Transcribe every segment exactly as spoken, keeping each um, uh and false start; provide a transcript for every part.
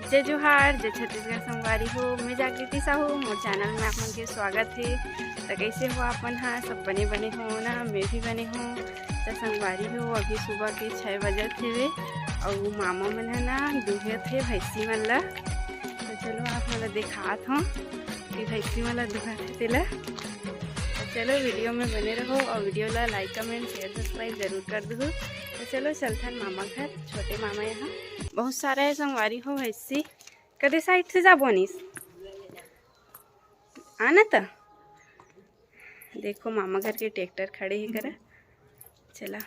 जय जोहार, जय छत्तीसगढ़ संगवारी हो। मैं जागृति साहू, मोर चैनल में आप मन के स्वागत हे। त कइसे हो आप मन ह? सब बने बने हो ना? मैं भी बने हूँ। त संगवारी हो, अभी सुबह के छः बजत हेवे, अउ मामा मन ह ना दुहत हे भैंसी मन ला। त चलो आप मन ला दिखात हूँ कि भैंसी मन ला दुहत हे तेला। त चलो वीडियो में बने रहो अउ वीडियो ला like, comment, share, subscribe जरूर कर दू। त चलो चलथन मामा घर, छोटे मामा यहाँ। बहुत सारा है संगवारी हो भैंसी। कदे साइड से जाबो अनीस? आना त। देखो मामा घर के ट्रैक्टर खड़े हे करा। चला।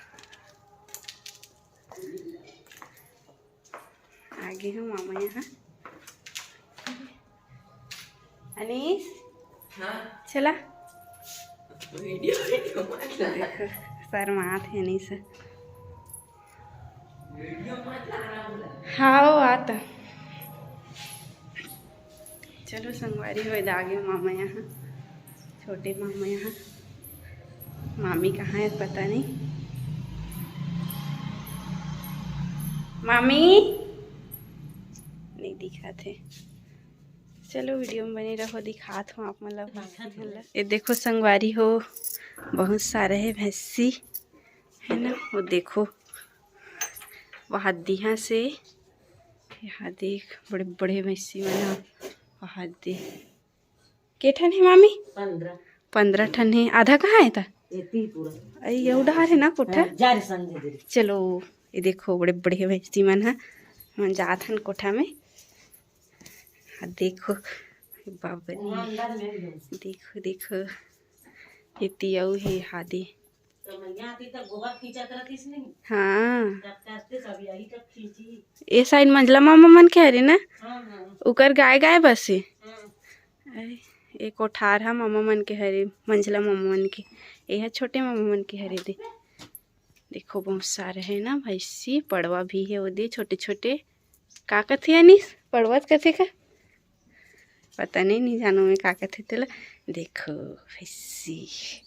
आगे हूँ मामा यहाँ। अनीस। हाँ। चला। वीडियो, वीडियो मत लगा। देखो, शर्मात हे अनीस। वीडियो मत लगा बोला। हाँ, वो आता। चलो संगवारी हो, आगे मामा यहाँ, छोटे मामा यहाँ। मामी कहाँ है पता नहीं। मामी नहीं दिखा थे। चलो वीडियो में बने रहो, दिखात हूँ आप मन ला। ये देखो संगवारी हो, बहुत सारे है भैंसी, है ना? वो देखो, वहाँ दिहा से यहाँ देख, बड़े बड़े भैंसी मन ह। वहाँ दे, के ठन हे मामी? पंद्रह। पंद्रह ठन हे। आधा कहाँ हे त? ये तीन पूरा। अई, ये उधार हे ना कोठा? हाँ, जा रे, संग दे दे। चलो, ये देखो, बड़े बड़े भैंसी मन ह। हमन जात हन कोठा में। आ देखो, बाबा रे। देखो, देखो, ये तियऊ हे हादी। हाँ। ये साइड मंझला मामा मन के हरे ना? हाँ, हाँ। उकर गाय गाय बस हे। हाँ। अरे, ये कोठार हा मामा मन के हरे, मंझला मामा मन के। ये हा छोटे मामा मन के हरे दे। देखो, बहुत सारे है ना भैंसी, पड़वा भी है वो दे, छोटे छोटे। का कथे अनीस? पड़वा कथे का? पता नहीं, नहीं जानो मैं का कथे तेला। देखो भैंसी,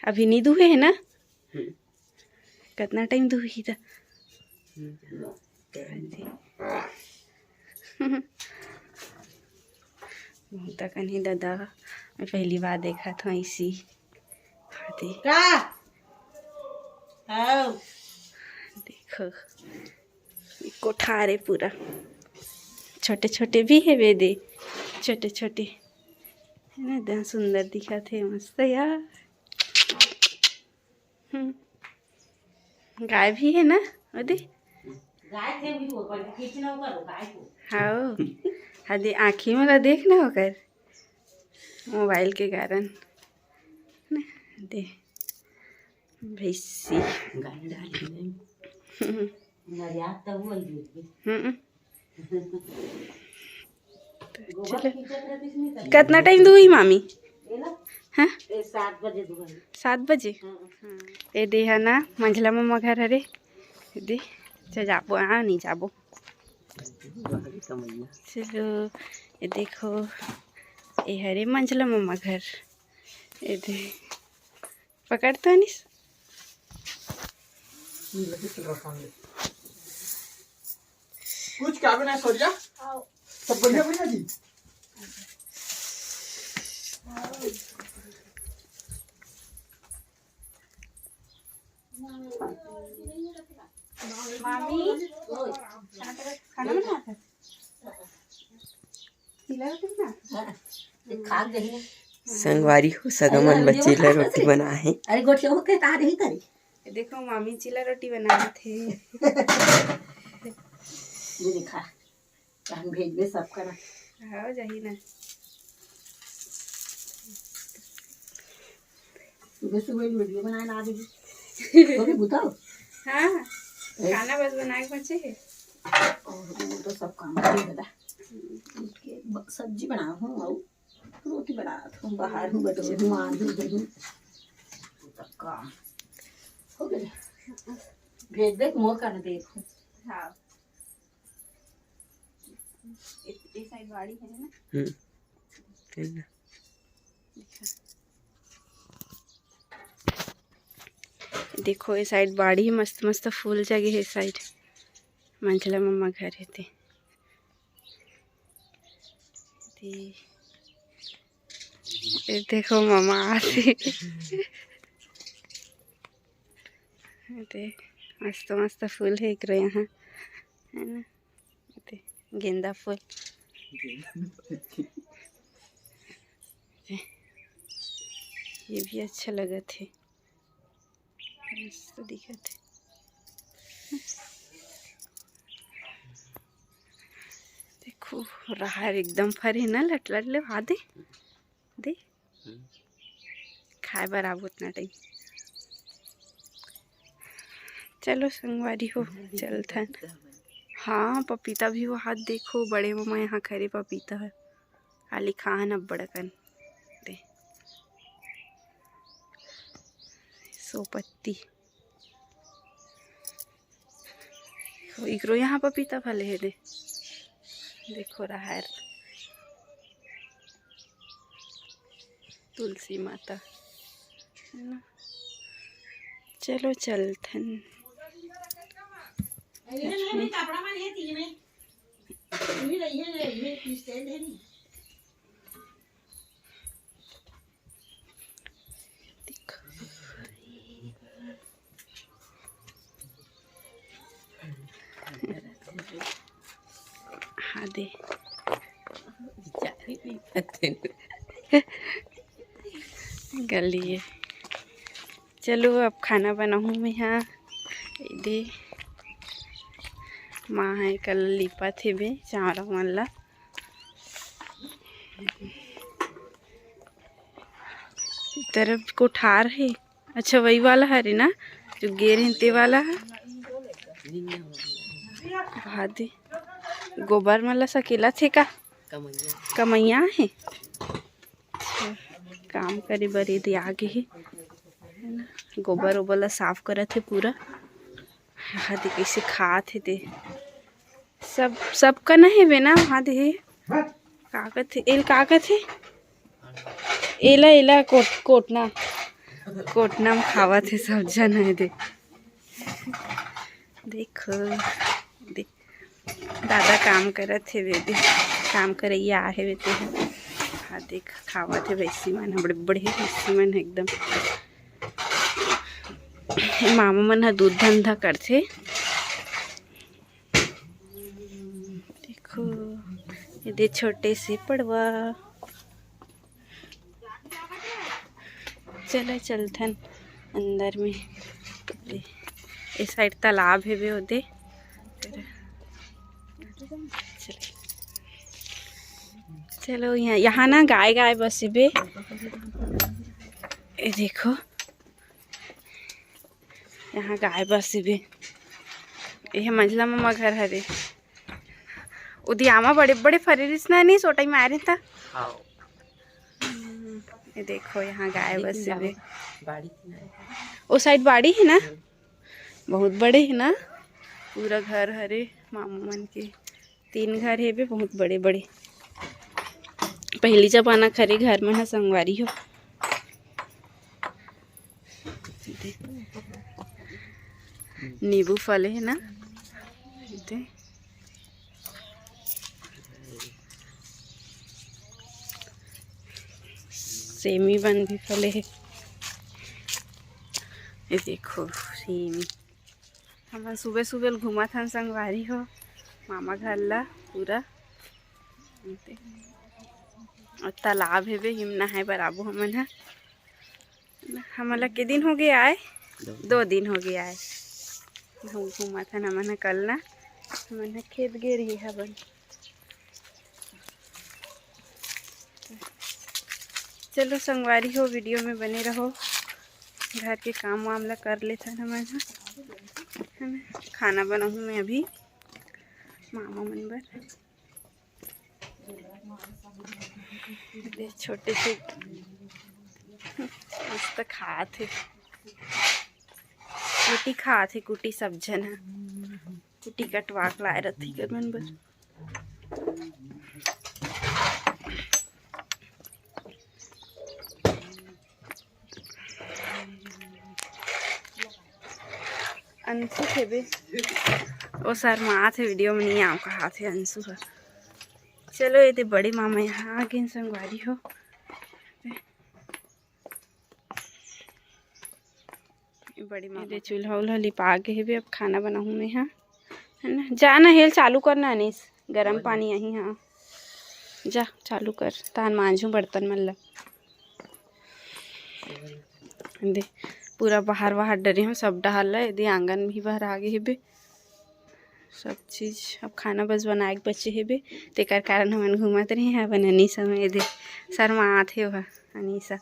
अभी नहीं दुहे है ना? हम्म। कितना टाइम दुही था? हम्म। बहुत कन ही दादा, मैं पहली बार देखा था ऐसी। हाथी। का? आओ। देखो, कोठार हे पूरा। छोटे छोटे भी हे बेदे, छोटे छोटे है ना, एकदम सुंदर दिखत हे, मस्त यार। हम्म। गाय भी है ना, ओदे? गाय थे भी वो पर खींचना होगा, वो गाय को। हाँ, हदे आँखी में ला देख ना होकर, मोबाइल के कारण। ना, दे। भैंसी। गाय डाली नहीं। हम्म। मर्याद तो वो ही दूध भी। हम्म। चलो। कितना टाइम दुही मामी? ये ना? हाँ? ये सात बजे दुही। सात बजे? हाँ। हाँ। ये दे है ना, मंझला मम्मा घर हरे। दे, चल जाबो, हाँ, नहीं जाबो। चलो, ये देखो, ये हरे मंझला मम्मा घर। ये दे, पकड़ तो अनिस। कुछ क्या बना है, सौरिया? सब बढ़िया, बढ़िया जी। मामी, खाना बना था? चीला रोटी बना? हाँ, ये खा गई है। संगवारी हो, सगा मन बर चीला रोटी बना है। अरे, गोठिया होके तार ही करी। ये देखो, मामी चीला रोटी बनावत हे। ये देखा, हम भेजबे सब करा। हाँ, जाही ना। सुबह सुबह वीडियो बनाए ला आ गई। तो भी बताओ। हाँ, ए? खाना बस बनाए के बचे है। और वो तो सब काम कर दादा। उठ के ब-, सब्जी बना हूँ और रोटी बना हूँ, बाहर हूँ, बटोर हूँ, मार हूँ, दे हूँ। तो काम हो गया। भेज दे, मोर कर दे। हाँ। ए, ए साइड बाड़ी है ना? हम्म। ठीक है। देखो, ये साइड बाड़ी मस्त मस्त फूल जगे है, साइड मंझला मम्मा घर हे ते। ते, ए देखो मम्मा आथे। ते मस्त मस्त फूल हे एकरो यहाँ, है ना? ते गेंदा फूल। ये भी अच्छा लगत हे, मस्त दिखत हे। देखो, राहर एकदम फरे ना, लट लट ले, हा दे, दे। खाए बर आबो उतना टाइम। चलो संगवारी हो, चलथन। हाँ, पपीता भी वो हा देखो, बड़े मम्मा यहाँ खरे पपीता हे। खाली खान अब्बड़ अकन। दे। सौ पत्ती। इकरो यहाँ पपीता फले हे दे। देखो राहर। तुलसी माता। है ना? चलो चलथन। हाँ दे। गलिए। चलो अब खाना बनाहूँ मैं। हाँ दे, माँ हे कल लिपत हे बे चावरा मन ला। तरफ कोठार हे। अच्छा, वही वाला हरे ना, जो गे रहेन ते वाला हे। भादे गोबर मन ला सकेलथे का? कमैया हे। अच्छा, काम करे बर एदे आगे हे, है ना? गोबर ओबर ला साफ करत हे पूरा। हा दे कइसे खात हे ते। सब, सब कना हेबे ना, हा दे। का कथे? एला का कथे? एला, एला कोट-, कोटना। कोटना म खावत हे सब झन हे दे। देखो, दे। दादा काम करत हे बे दे। काम करइया आहे बे ते। हा देख, खावत हे भैंसी मन, बड़े, बड़े भैंसी मन हे एकदम। मामा मन ह दूध धंधा करथे। देखो, एदे छोटे से पड़वा। चलो, चलथन अंदर में। ए side तालाब हे बे ओदे। चलो, यहाँ, यहाँ ना गाय, गाय बसे बे। ए देखो, यहाँ गाय बसे बे। ये मंझला मम्मा घर हरे। उदियामा बड़े बड़े फरे रिस ना, नहीं सोटाई मारे था। हाँ। हम्म, ये देखो, यहाँ गाय बसे बे। बाड़ी किनारे। ओ side बाड़ी हे ना, बहुत बड़े हे ना, पूरा घर हरे मामू मन के। तीन घर हे बे, बहुत बड़े बड़े। पहिली जमाना खरे घर मन ह, संगवारी हो। नींबू फले हे ना, सेमी मन भी फले हे। ये देखो सेमी। हमन सुबह सुबह घूमत हन संगवारी हो, मामा घर ला पूरा। अउ तालाब हेबे, हिम नहाए बर आबो हमन ह। हमन ला के दिन हो गए आए? दो। दो दिन हो गए आए। हम घूमत हन, हमन ह कल ना, हमन ह खेत गे रही हवन। चलो संगवारी हो, video में बने रहो। घर के काम वाम ला कर लेथन हमन ह, है ना? खाना बनाहूँ मैं अभी मामा मन बर। ये छोटे से मस्त खात हे, कुटी खात हे, कुटी सब झन ह। कुटी कटवा के लाए रथे एकर मन बर। अंशु थे बे। ओ शर्मात हे, वीडियो में नहीं आव कहात हे अंशु ह। चलो, ये दे बड़े मामा यहाँ आ गए संगवारी हो। ये बड़े मामा ये दे चूल्हा उल्हा लिपा के हेबे, अब खाना बनाहूँ मैं, हाँ, है ना? जा ना, हेल चालू करना अनीस, गरम पानी यही, हाँ, जा चालू कर, तान मांझू बर्तन मन ला। दे पूरा बाहर बाहर डरे हूँ, सब डहार ला। दे आंगन भी बाहर आ गए हेबे, सब चीज। अब खाना बस बनाए के बचे हेबे, तेकर कारण हमन घूमत रहे हैं। अब अनीसा में दे शर्मात हे वह, अनीसा।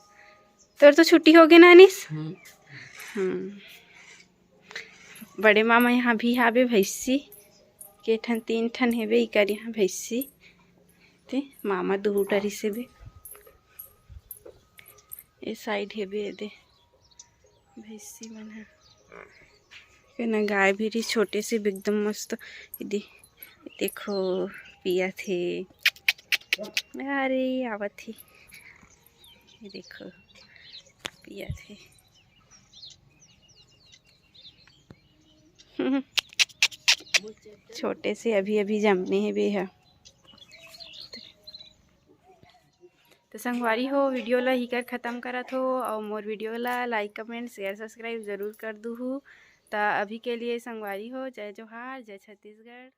तोर तो छुट्टी हो गए ना अनीस? हम्म। हम्म। बड़े मामा यहाँ भी हाबे भैंसी, के ठन तीन ठन हेबे इकर यहाँ भैंसी। ते मामा दूहू डरी से बे, ए साइड हेबे दे भैंसी मन ह। के ना गाय भी रही छोटे से भी एकदम मस्त। ये दे, देखो पिया थे, अरे आवत थे, ये देखो पिया थे। छोटे से अभी अभी जमने हे बे ह। तो संगवारी हो, वीडियो ला ही कर खत्म करत हो, और मोर वीडियो ला like, comment, share, subscribe जरूर कर दूहू। तो अभी के लिए संगवारी हो, जय जोहार, जय छत्तीसगढ़।